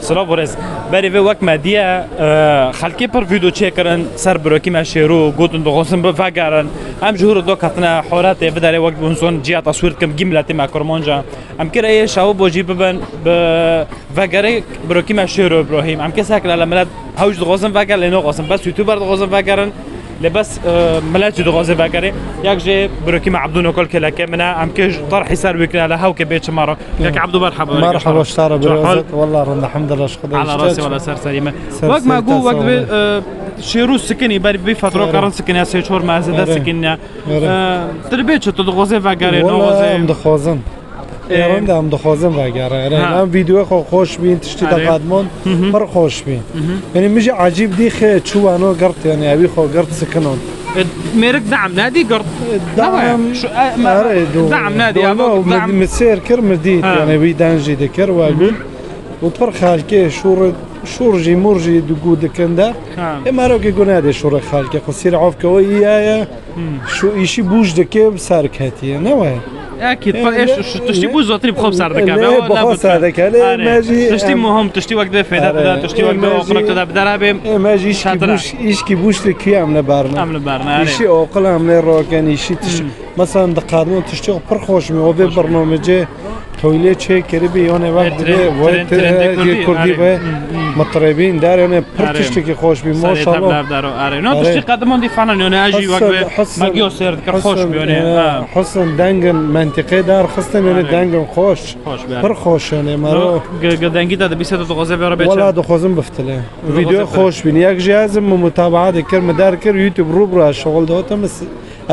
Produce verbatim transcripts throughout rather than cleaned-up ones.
Silav û rêz. Berî vê wek me diye, e, xelkê pir vîdeo çêkirin ser birokî me Şêrû, gotin dixwazin bi vegerin. Em ji hûr do ketine horatê biderê wek hûn zon ciya teswîr dikim gî miletê me Kurmanca. Em kir ê şawo bo jî bibin bi vegerê birokî me Şêrû Îbrahîm. Em kê sekine le milet hewş dixwazin veger lê naxwazin. Bes YouTuber dixwazin vegerin. Lê bes, e, milet jî dixwaze vegerê. Yek jê birokî me Ebdû Nokol keleke min e. Em kê ji tarhî ser wî kine le hewkê bê çima re. Kek Ebdû merhaba. Merhaba, ştara birêzet. Wallah rind, elhamdulillah, ji Xwedê. Ala rastî, wala ser serî me. Wek me got, wek dibê, e, Şêrû sikinî, berî vê fetra karin sikinî, sê çar meh zêde sikinî. E, tu dibê çi, tu dixwazê vegerê, naxwazê? Em dixwazin. Ê, rind e, em dixwazin vegere. Erê, em vîdeoyê xwe xweş bîn, tiştî diqedimon, pir xweş bîn. Yanî min jî ecîb dî xê çû wano girt, yanî ewî xwe girt sikinon. E, mêrik de'm nedî girt? De'm, erê, de'm nedî, ama de'm. Min sêr kir, min dît, yanî wî den jî dikir, we got. Û pir xelkê şûr, şûr jî, mûr jî digo dikin de. Ê, merokê got nedê şûrê xelkê, qisîr avke o î ye. Şu îşî bûj dike bi ser ketiye, ne we? Ekîd, pa êş, şu tiştî bûj zotirî bi xwe bi ser dike. Lê bi xwe ser dike, lê me jî tiştî muhim, tiştî wek divê fêde dide, tiştî wek divê oqilek dide, bi dera bê. Ê, me jî îşkî bûj, îşkî bûj li kî em li berne? Em li berne, erê. Îşî oqil em lê roken, îşî tiştî. Mesela diqedimon tiştê xwe pir xweş bî, o vê bernamecê Toylê çê kiribî, yanê wek dibê, vay, trendê kurdî ve, mitrebîn der, yanê pir tiştekî xweş bî, maşallah. Erê, no tiştî qedimon dî falan, yanê ez jî wek ve me giyo sêr dikir, xweş bî, yanê. Husn dengin mentiqê der xistin, yanê dengin xweş. Pir xweş, yanê mero. Gi dengî te dibîse tu dixwaze vê re bê çi? Wala dixwazim biftilê. Vîdeo xweş bîn. Yek jî ez im mutabaa dikir, mi der kir, YouTube rû bi rû ez şixul dihotim, ez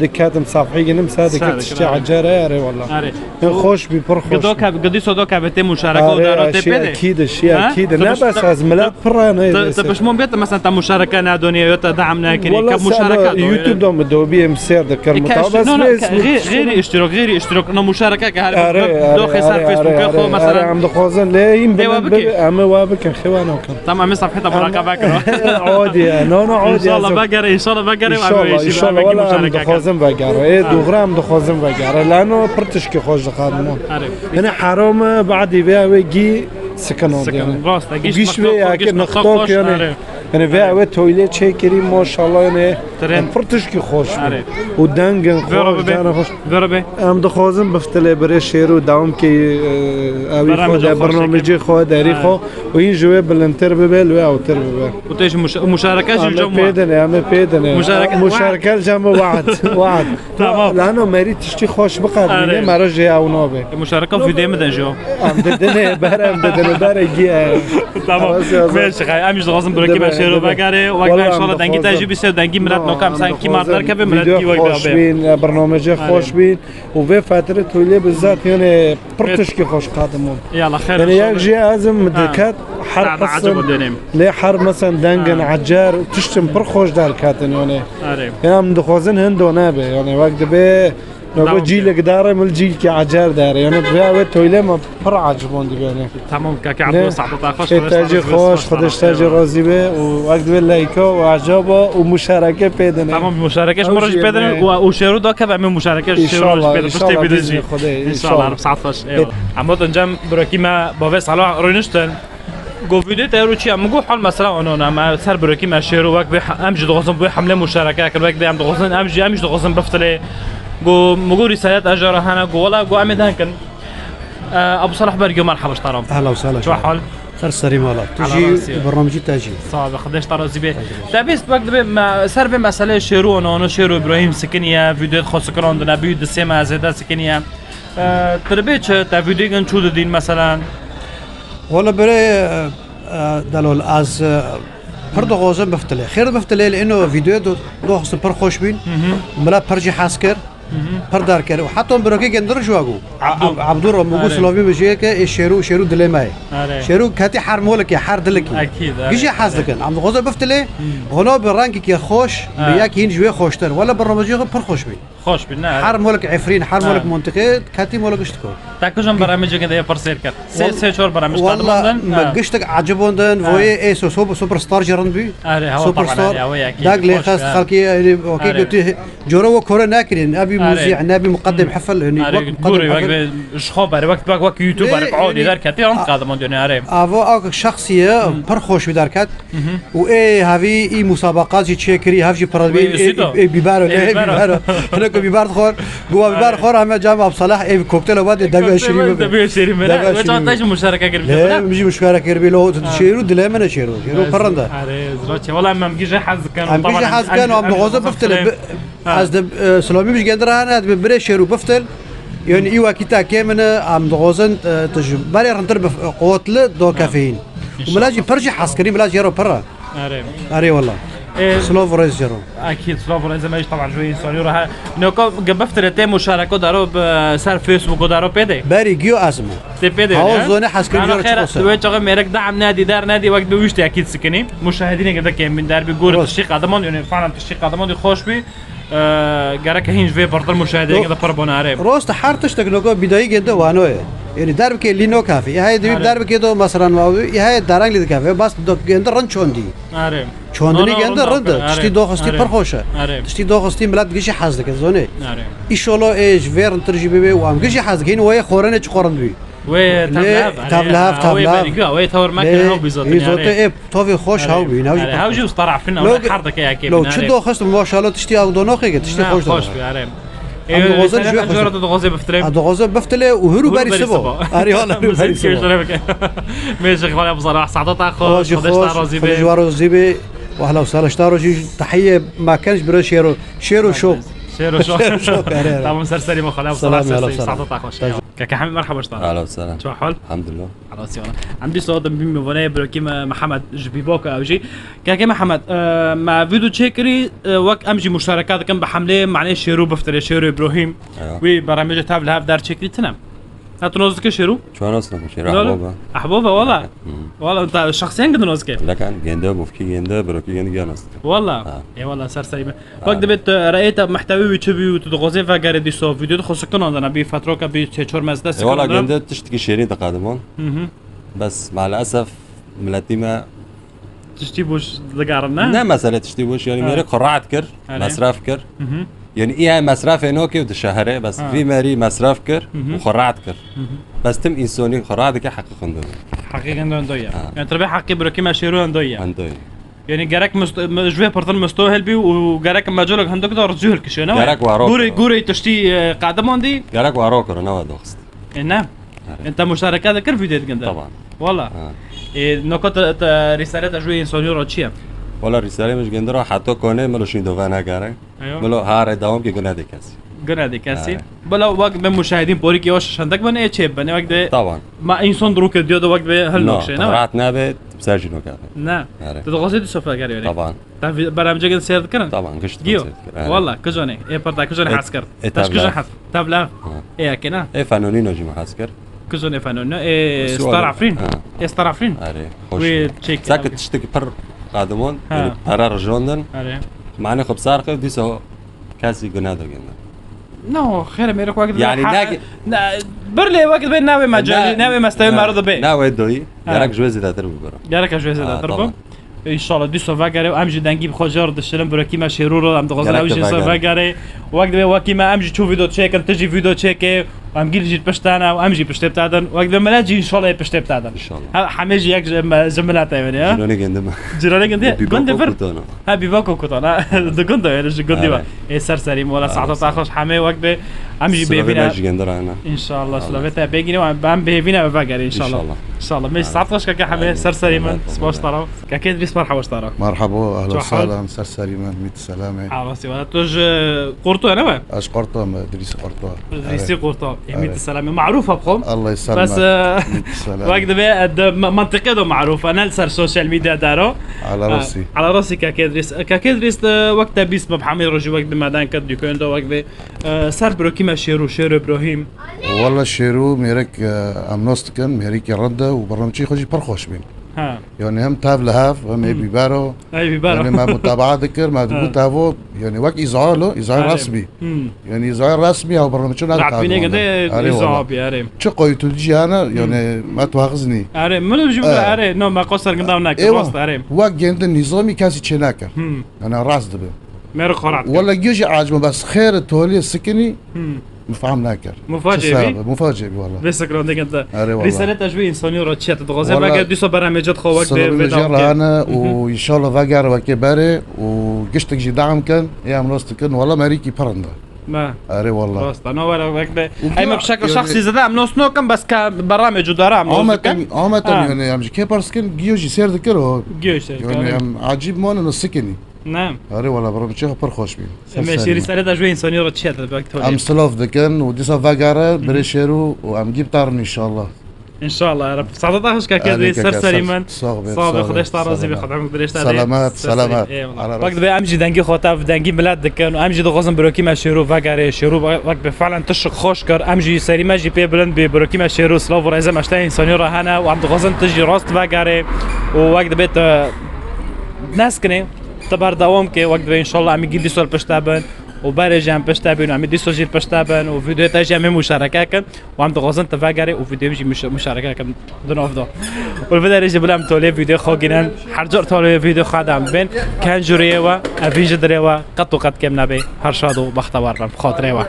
diketim safhî ginim, se dikir tiştî ecer e, erê wala. Erê. Xweş bî, pir xweş. Gidî so do ke tê muşareke û dara tê pê de. Ekîd, şî ekîd. Ne bes ez milet pir e, ne. Te pişman bê te mesela te muşareke nedoniye ya te de'm nekiriye, ke muşareke do. YouTube do mi dobiyê mi sêr dikir, mutabaa bes. Xêrî iştirok, xêrî iştirok. No muşareke ke her do xê ser Facebook xwe mesela. Em dixwazin lê hîn bibe, em ê wa bikin, xêwa nakin. Tamam, em ê safheta muraqebe kiro. Odî ye, no, no, odî ye. İnşallah vegere, inşallah vegere. İnşallah, inşallah, wala em dixwazin vegere. Ê, doğru em dixwazin vegere. Lano pir tişkî xweş dixadimon. Erê. Yanî heram e, badî vê ew ê gî sikinon. Sikinon, rast e, gîş vê yekê nixtok yanî. Yanî vê ew ê toylê çêkirî, maşallah, yanî pir tişkî xweş bû. Û dengin xweş, dana xweş. Em dixwazin biftilê birê Şêrû dewam kê, e, ewî xwe de, bernamecê xwe, derî xwe. Û hîn ji wê bilindtir bibe, li wê ewtir bibe. Û te jî muşareke jî cem pê dine, em ê pê dine. Muşareke li cem wad, wad. Tamam. Lano merî tiştî xweş biqedimîne, mero jê ew nabe. Muşareke vîdê min de jî. Em didine, ber em didine, ber e giye. Tamam. Mê şixay, em jî dixwazin birokî me Şêrû vegerê, wek me inşallah dengî te jî bîse, dengî milet noka, em sen kî mar derkeve, milet kî wek de abe. Bernamecê xweş bîn. Û vê fetre toylê bi zat yanê pir tişkî xweş qedimon. Yala xêr. Yanê yek jî ez im diket her qism lê her mesen dengin ecer û tiştin pir xweş derketin yanê. Erê. Yanê em dixwazin hindo nebe yanê wek dibe. Nabo cîlek dare mil cîlkî ecer dare yanê vê ew ê toylê me pir ecibon dibe yanê. Tamam kaka Abdullah, saeta te xweş. Ê te jî xweş, Xwedê ji te jî razî be û wek divê leyka û ecaba û muşareke pê dine. Tamam, muşareke ji me re jî pê dine û Şêrû da keve em ê muşareke ji Şêrû jî pê dine. Piştê vîdî jî. Înşallah, saet xweş. Eyvallah. Em gotin cem birokî me bavê sala rûniştin. Go vîdî te ro çi ya? Min go hal mesela ona me ser birokî me Şêrû wek bê em jî dixwazin bê hemle muşareke kin wek bê em dixwazin em jî em jî dixwazin biftilê. Go min go rîsalet ejara hene go wala go em ê denkin. Ebu Salah Bergyo, merhaba ji te re. Ehla û sehla. Çi hal? Ser serî mala. Tu jî bernamecî te jî. Sağ ol, Xwedê ji te razî be. Te bîst wek dibe me, ser vê meseleyê Şêrû, ono, ono Şêrû Îbrahîm sikiniye, vîdyoyê xwe sikinandine, bî di sê mehe zêde sikiniye. E, tu dibê çi, te vîdyoyên çû didîn, meselen? Wala berê, e, e, Delal, ez, e, pir dixwazim biftilê. Xêr biftilê, lê ino vîdyoyê do-, doxistin pir xweş bîn. Hı hı. Mila pir jî hez kir. Pir dar kir. Û heta birokê gendir ji wa got. Abdû. Abdû re min got, silavî min jê ke, ê Şêrû, Şêrû dilê me ye. Şêrû ketî her molikê, her dilikê. Ekîd, erê. Gijî hez dikin. Em dixwaze biftilê, hona bi rengekê xweş, bi yek hîn ji wê xweştir. Wele bernamecê xwe pir xweş bî. Xweş bî, ne, erê. Her molik Efrîn, her molik mentiqê, ketî molik gişt ko. Te kujin bernamecê ke de ye pir sêr kir. Sê, sê çar bernamec qedimandin. Walla, me giştek ecibandin, voyê ê so-, so-, superstar jî rind bî. Erê, hewa taban, erê, hewa yekî. Dag lê xest xelkê, erê, okey, gotî, Cora we kore nekirin. Ev Are. Muzî nebî, muqeddem hefil, yani, are, wek muqeddem gurê, wek hefil. Be, ji xwe ber, wek, wek, wek YouTuber, Lê, qadî yani, derketî, an a-, qadimon dönü, are. Avo ak şexsiye, pir xoş bir derket. Û ê hevî î musabaqa jî çêkirî, hev jî pir Wê bî, ê, ê, ê bîber o, ê, ê bîber o. Bîber o. Hine ku bîber dixwar, guwa bîber xwar, heme cam Absalah ê kokteyl vat, ê devê şirî bibe. Devê şirî bibe. Devê şirî bibe. Te jî muşareke kir. Lê, min jî muşareke kir, lo, şêrû dilê min e şêrû. Şêrû pir rind e. Are, zira çi, wala em gî jî hez dikin, em gî jî hez dikin, em dixwazin biftilê. Ez de, e, Silamî bijî gendir hane, ez bi birê şêrû biftil. Yani î wekî te kê min e, em dixwazin, e, tu ji berê rintir bif-, e, qotli do kefeyin. Û mila jî pir jî hez kirî, mila jî yero pir e. Are. Are wala. E, Silav û rêz jero. Akîd, silav û rêz me jî taban ji wê însanî re he. Noko ge biftilê tê muşareko daro bi ser Facebook û daro pê de. Berî giyo ez me. Tê pê de. Hawa zone hez kirî jero çiqo ser. Wê çaxê mêrek de'm nedî, der nedî, wek bi wî tiştî akîd sikinî. Muşahidînê ge de kê min der bi gor tiştî qadimon, yani falan tiştî qadimon xweş bî. Ee, gerek hîn ji vê pirtir muşahedeyeke de pir bûne, erê. Rost, her tiştek noko bîdayî gênde wano ye. Yanî derbikê lî no kafî. Îhayê divî derbikê do, meselan, wa wî, îhayê dareng lî dikafî. Bas do gênde rind çondî. Erê. Çondinî gênde rind e. Tiştî doxistî pir xweş e. Tiştî doxistî milet gişî hez dike, zonê. Erê. Îşolo ê ji vê rindtir jî bibe û em gişî hez dikin, wê xorene çi xorindibî. Wê tevlehev, tevlehev, tevlehev. Wê tevr mekin, ew bî zotin, wî zotin, ê, tovê xweş hew bî, hew jî. Hew jî ustarafin, ew her dike yekê. Lo çi doxist, maşallah, tiştî ew donoxê ke, tiştî xweş donox. Xweş bî, erê. Em dixwazin ji wê xweş. Jora tu dixwazê biftilê. Em dixwazin biftilê û hûr û berî sibo. Erê, wala hûr û berî sibo. Mêşe xwala bizara, saeta te xweş, Xwedê ji te razî be. Xwedê ji we razî be. Wahla û sala ji te re jî, tehiye me ken ji bira şêro, şêro şok. Şêro şok. Şêro şok, erê, erê. Tamam, ser serî me xwala bizara, ser serî, saeta te xweş. Keke Hemî, merhaba ji te re. Alo, selam. Çi hal? Elhamdülillah. Xelasî wala. Em dîsa hatin bîn mêvanê birokî me Mihemed ji Bîbako ew jî. Keke Mihemed, e, me vîdeo çêkirî, e, wek em jî muştereka dikin bi hemlê manê şêrû biftirê, şêrû Îbrahîm. Ya. Wî berhemê jî tev li hev der çêkirî tine. Ha, tu nos dike şêrû? Çi nas dike şêrû? Ehbab e. Ehbab e, wala. Wala, ta şexsiyen gidin nos ke. Lekan gende, bufkî gende, birokî gende, giya nas dike. Wala. Ê wala, ser serî me. Wek divê tu reyê te, mehtewê wî çi bî û tu dixwazê vegerê dîso, vîdeo dixwazî kinandana bî, fetroka bî, çê çor mezde. E, wala, gende tiştekî şêrîn diqedimon. Bes, maalesef, miletî me tiştî boş digerin, ne? Ne mesele tiştî boş, yani mêrek xwe rahat kir, mesref kir. Yani, î mesrefê nokê û di şeherê, bes vî merî mesref kir û xwe rahat kir. Bes tim însonî xwe rahat dike, heqî xwe ndo. Heqî xwe ndo ye. Yani, tu bê heqî birokî me şêrû ndo ye. Ndo ye. Yani gerek must-, me-, ji vê pirtir misto hilbî û gerek mecolek hindik da ricû hilkişê, ne? Gerek waro kiro. Gurê, gurê tiştî, e, qedimandî. Gerek waro kiro, ne we doxist. E, ne? Erê. E, te muştereke dikir vîdeo diginde? Taban. Wala. Ha. E, noko te, te rîsale te ji wê însanî re çi ye? Wala rîsale min ji gende re heta konê min şîn dove negere. Eyo. Min hare dewam ki gune de kesî. Gune de kesî. Erê. Bila wek be muşahidîn porî ki ew şendek bine, ê çê bine, wek de. Taban. Ma însan dirû ke diyo de wek be hil nokşe, ne? Rahat nebe, ser jî nokate. Ne. Erê. Tu dixwazî tu sofa gerê wene. Taban. Te vi-, beremcê seyr dikirin? Taban, gişt seyr dikirin. Giyo. Wala, kijonê. Ê pirda kijonê hez kir. Ê, tev lev. Tev lev. Ha. Ê, eke ne? Ê, fenonîno jî me hez kir. Kijonê fenonîno. Ê, Star Afrîn. Ha. Ê, Star Afrîn. Erê, xweş. Wê çek. Seke tiştekî pir qadimon, ha, yani pere rijondin. Erê. Mane xwe bi sar xev, dîsa kesî gune dagêne. No, xêr e, mêrik wek dibe. Yani, ha, ne, ne, bir lê wek dibe navê me, navê me stevê me re dibe. Navê doyî, ha, gerek ji wê zêdetir bibiro. Gerek ji wê zêdetir bibiro. Ha, tamam. Înşallah dîsa vegere û em jî dengî bi xwe jê re dişilin, birokî me şêrû re, em dixwazin ew jî dîsa vegere. Wek dibe wekî me em jî çû vîdeo çêkin, tu jî vîdeo çêke û em gîl jî pişt te ne û em jî piştê bi te din. Wek dibe millet jî înşallah ê piştê bi te din. Înşallah. Ha, hemê jî yek ji, me, ji milete wene ya. Cîranê gende me. Cîranê gende. Gundê vir. Ha, Bîbako Kutan, ha. Di gund de, yani, ji gundî ve. Ê, ser serî, mola saeta te xweş, hemê wek be. Em jî bêvîne. Ji gende re ne. Înşallah, silavê te bêgîne, em bêvîne ve vegere, înşallah. Înşallah. Înşallah. Mêj saet xweş keke hemê, ser serî min. Spas tara. Keke Idrîs, merhaba ji tara. Merhaba, ehlen selam, ser serî min, mît selamê. Awasî wala. Tu ji Qurto ne be? Ez Qurto me, Idrîs Qurto. Idrîsî Qurto. Ê, mît selamê. Marûf e bi xwe. Allah yesselmek. Bes, e, wek dibe, e, di me-, mentiqê de marûf e, ne li ser sosyal medya daro. Ala rasî. Ala rasî keke Idrîs. Keke Idrîs, e, wek te bîst me bi hemî rojî wek bi me deng kir, dükkan de wek bi, e, ser birokî me şêrû, şêrû Îbrahîm. Wala şêrû mêrek, e, em nas dikin, mêrekî rind e û bernameçî xwe jî pir xweş bîn. Ha. Yani hem tev li hev, hem ê bîbero. Ê bîbero. Yani me mutabaa dikir, me digot tevo, yani wek îzaya lo, îzaya resmî. Yani îzaya resmî ew bernameçî ne dikare. Erê, wala. Çi qoyî tu dicî hene, yani me tu hexiznî. Erê, min jî erê, no, me qo sergindav nekir, rast, erê. Wek gêndin nîzamî kesî çê nekir. Yani rast dibe. Mero xarat. Wala giyo jî acime bes xêr tolê sikinî mifam nakir. Muface Çi bî? Sebeb? Muface bî wala. Vê sekran dikin te. Erê wala. Rîsaleta ji wê însanî re çi ye? Tu dixwaze Wala- veger dîsa beramê ced xwe wek bê Silavê vê jî dawkê. Rane û inşallah veger wekê berê û giştek jî dam kin. Ê em nas dikin wala merîkî pirinde. Me. Erê wala. Rast. Ana were wek bê. Û Ey me giyo- bişekil yani- şexsî zede em nas nokin bes ka beramê cuda re em nas Ametin, dikin. Ametin Ha. Yani em ji kê pirs kin giyo jî sêr dikir o. Giyo işte. Yani em acîb manin o sikinî. Ne. Erê wala birim çi pir xweş bî. Em ê şêrî serê de ji wê însanî re çi ye te bek tolê. Em silav dikin û dîsa vegere birê şêrû û em gî bitarin inşallah. İnşallah ya Rab. Sadat Ahuşka Erê kedê keke, ser serî min. Sağ ol, Sağ ol, sağ ol, Xwedê ji te razî be, selamet. Xwedê hemû dirêj te Selamet, ser serî. selamet. Eyvallah. Allah Wek dibe em jî dengî xwe te bi dengî milet dikin û em jî dixwazin birokî me şêrû vegerê, şêrû wek bi filan tişik xweş kir. Em jî serî me jî pê bilind bî, birokî me şêrû silav û rêzê me ji te însanî re hene û em dixwazin tu jî rast vegerê û wek dibe tu neskinê, tu berdewam ke, wek dibe înşallah em ê gî dîsol pişt te bin û berê jî em pişt te bin û em ê dîsol jî pişt te bin û vîdeoyê te jî em ê muşareke kin. Û em dixwazin tu vegerê û vîdeoyê min jî muşa-, muşareke kin di nav de. Û li vê derê jî bila em tolê vîdeoyê xwe gînin. Her car tolê vîdeoyê xwe de em bên. Ken jûriyê we, evîn ji dirê we, qet û qet kêm nebê. Her şad û bextewar bin. Bi xatirê we.